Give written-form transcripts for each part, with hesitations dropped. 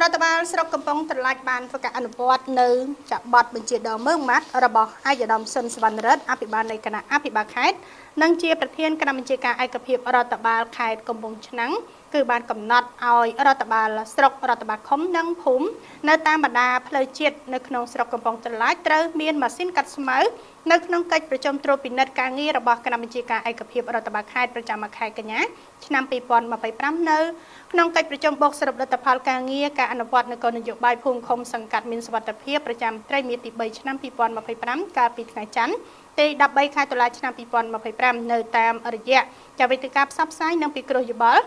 រដ្ឋបាលស្រុកកំពង់ត្រឡាចបានធ្វើការអនុវត្តនៅចាប័តបញ្ជាដ៏ម៉ឺងម៉ាត់របស់ឯកឧត្តមស៊ុនសវណ្ណរិទ្ធអភិបាលនៃគណៈអភិបាលខេត្តនិងជាប្រធានគណៈបញ្ជាការឯកភាពរដ្ឋបាលខេត្តកំពង់ឆ្នាំងគឺបានកំណត់ឲ្យរដ្ឋបាលស្រុករដ្ឋបាលឃុំនិងភូមិនៅតាមបណ្ដាផ្លូវជាតិនៅក្នុងស្រុកកំពង់ត្រឡាចត្រូវមានម៉ាស៊ីនកាត់ស្មៅនៅក្នុងកិច្ចប្រជុំត្រួតពិនិត្យការងាររបស់គណៈបញ្ជាការឯកភាពរដ្ឋបាលខេត្តប្រចាំខែកញ្ញាឆ្នាំ2025នៅក្នុងកិច្ចប្រជុំបូកសរុបលទ្ធផលការងារការអនុវត្តនគរនយោបាយភូមិឃុំសង្កាត់មានសុវត្ថិភាពប្រចាំត្រីមាសទី3ឆ្នាំ2025កាលពីថ្ងៃច័ន្ទទី13ខែតុលាឆ្នាំ2025នៅតាមរយៈចាវេទិកាផ្សព្វផ្សាយនិងពិគ្រោះយោបល់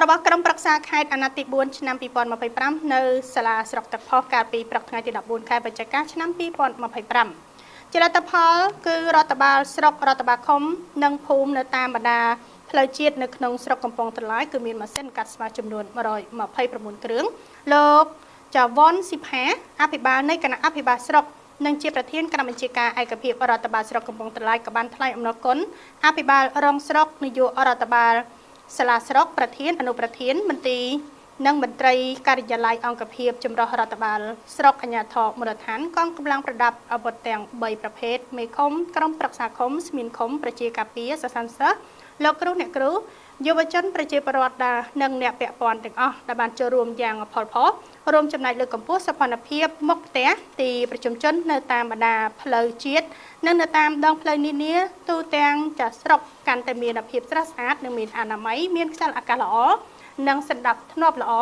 របស់ក្រុមប្រឹក្សាខេត្តអាណត្តិទី4ឆ្នាំ2025នៅសាលាស្រុកទឹកផុសកាលពីព្រឹកថ្ងៃទី14ខែវិច្ឆិកាឆ្នាំ2025ជាលទ្ធផលគឺរដ្ឋបាលស្រុករដ្ឋបាលឃុំនិងភូមិនៅតាមបណ្ដាផ្លូវជាតិនៅក្នុងស្រុកកំពង់ត្រឡាចគឺមានម៉ាស៊ីនកាត់ស្មៅចំនួន129គ្រឿងលោកចាវ៉ុនស៊ីផាអភិបាលនៃគណៈអភិបាលស្រុកនិងជាប្រធានគណៈបញ្ជាការឯកភាពរដ្ឋបាលស្រុកកំពង់ត្រឡាចក៏បានថ្លែងអំណរគុណអភិបាលរងស្រុកនាយករដ្ឋបាលសាលាស្រុកប្រធានអនុប្រធានមន្ទីរនិងមន្ត្រីការិយាល័យអង្គភាពចម្រុះរដ្ឋបាលស្រុកអាជ្ញាធរមូលដ្ឋានកងកម្លាំងប្រដាប់អាវុធទាំង3ប្រភេទមេឃុំក្រុមប្រឹក្សាឃុំស្មានឃុំប្រជាការពារសិស្សានុសិស្សលោកគ្រូអ្នកគ្រូយុវជនប្រជាពលរដ្ឋនិងអ្នកពាក់ព័ន្ធទាំងអស់ដែលបានចូលរួមយ៉ាងផលផុសរួមចំណែកលើកកម្ពស់សោភ័ណភាពមុខផ្ទះទីប្រជុំជននៅតាមបណ្ដាផ្លូវជាតិនិងនៅតាមដងផ្លូវនានាទូទាំងចាស្រុកកាន់តែមានភាពស្រស់ស្អាតនិងមានអនាម័យមានខ្យល់អាកាសល្អនិងសណ្ដាប់ធ្នាប់ល្អ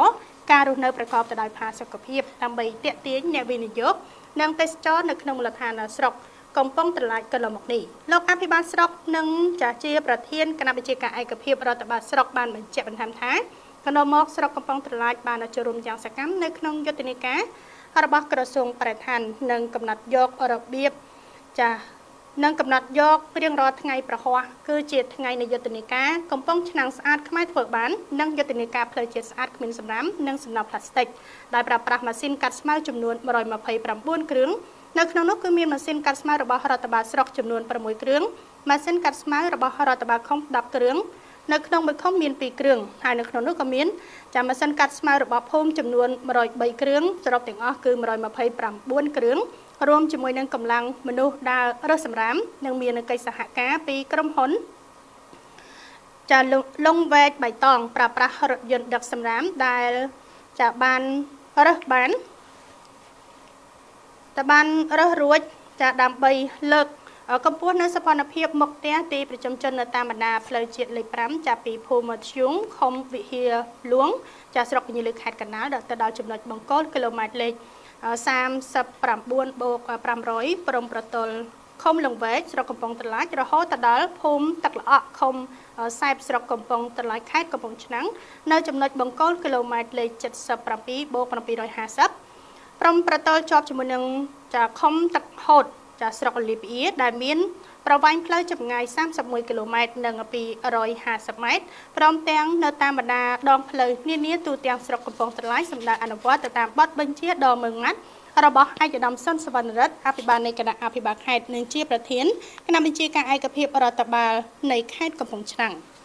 ការរស់នៅប្រកបទៅដោយផាសុកភាពដើម្បីទាក់ទាញអ្នកវិនិយោគនិងទេសចរនៅក្នុងមូលដ្ឋានស្រុកកំពង់ត្រឡាចកន្លងមកនេះលោកអភិបាលស្រុកនិងចាជាប្រធានគណៈបញ្ជាការឯកភាពរដ្ឋបាលស្រុកបានបញ្ជាក់បន្ថែមថាកន្លងមកស្រុកកំពង់ត្រឡាចបានចូលរួមយ៉ាងសកម្មនៅក្នុងយុទ្ធនាការរបស់ក្រសួងបរិស្ថាននិងកំណត់យករបៀបចានិងកំណត់យករៀងរាល់ថ្ងៃប្រហ័សគឺជាថ្ងៃនៃយុទ្ធនាការកំពង់ឆ្នាំងស្អាតខ្មែរធ្វើបាននិងយុទ្ធនាការផ្លូវជាតិស្អាតគ្មានសំរាមនិងសំណល់ប្លាស្ទិកដោយប្រើប្រាស់ម៉ាស៊ីនកាត់ស្មៅចំនួន129គ្រឿងនៅក្នុងនោះគឺមានម៉ាស៊ីនកាត់ស្មៅរបស់រដ្ឋបាលស្រុកចំនួន6គ្រឿងម៉ាស៊ីនកាត់ស្មៅរបស់រដ្ឋបាលឃុំ10គ្រឿងនៅក្នុងមួយឃុំមាន2គ្រឿងហើយនៅក្នុងនោះក៏មានចាម៉ាស៊ីនកាត់ស្មៅរបស់ភូមិចំនួន103គ្រឿងសរុបទាំងអស់គឺ129គ្រឿងរួមជាមួយនឹងកម្លាំងមនុស្សដើររើសសម្រាមនិងមានកិច្ចសហការពីក្រុមហ៊ុនចាលងវែកបៃតងប្រើប្រាស់រថយន្តដឹកសម្រាមដែលចាបានរើសបានតែបានរើសរួចចាដើម្បីលើកកម្ពស់នៅសោភ័ណភាពមុខផ្ទះទីប្រជុំជននៅតាមបណ្ដាផ្លូវជាតិលេខ5ចាប់ពីភូមិធ្យូងឃុំវិហារលួងចាស្រុកពញាលឺខេត្តកណ្ដាលទៅដល់ចំណុចបង្គោលគីឡូម៉ែត្រលេខ39បូក500ព្រំប្រទល់ឃុំលង្វែកស្រុកកំពង់ត្រឡាចរហូតទៅដល់ភូមិទឹកល្អក់ឃុំសែបស្រុកកំពង់ត្រឡាចខេត្តកំពង់ឆ្នាំងនៅចំណុចបង្គោលគីឡូម៉ែត្រលេខ77បូក750ព្រំប្រទល់ជាប់ជាមួយនឹងចាឃុំទឹកហូតចាស្រុកអូលីពីអៀដែលមានប្រវែងផ្លូវចម្ងាយ31គីឡូម៉ែត្រនិង250ម៉ែត្រព្រមទាំងនៅតាមបណ្ដាដងផ្លូវនានាទូទាំងស្រុកកំពង់ត្រឡាចសម្ដៅអនុវត្តទៅតាមបទបញ្ជាដ៏ម៉ឺងម៉ាត់របស់ឯកឧត្តមស៊ុនសវណ្ណរិទ្ធអភិបាលនៃគណៈអភិបាលខេត្តនិងជាប្រធានគណៈបញ្ជាការឯកភាពរដ្ឋបាលនៃខេត្តកំពង់ឆ្នាំង។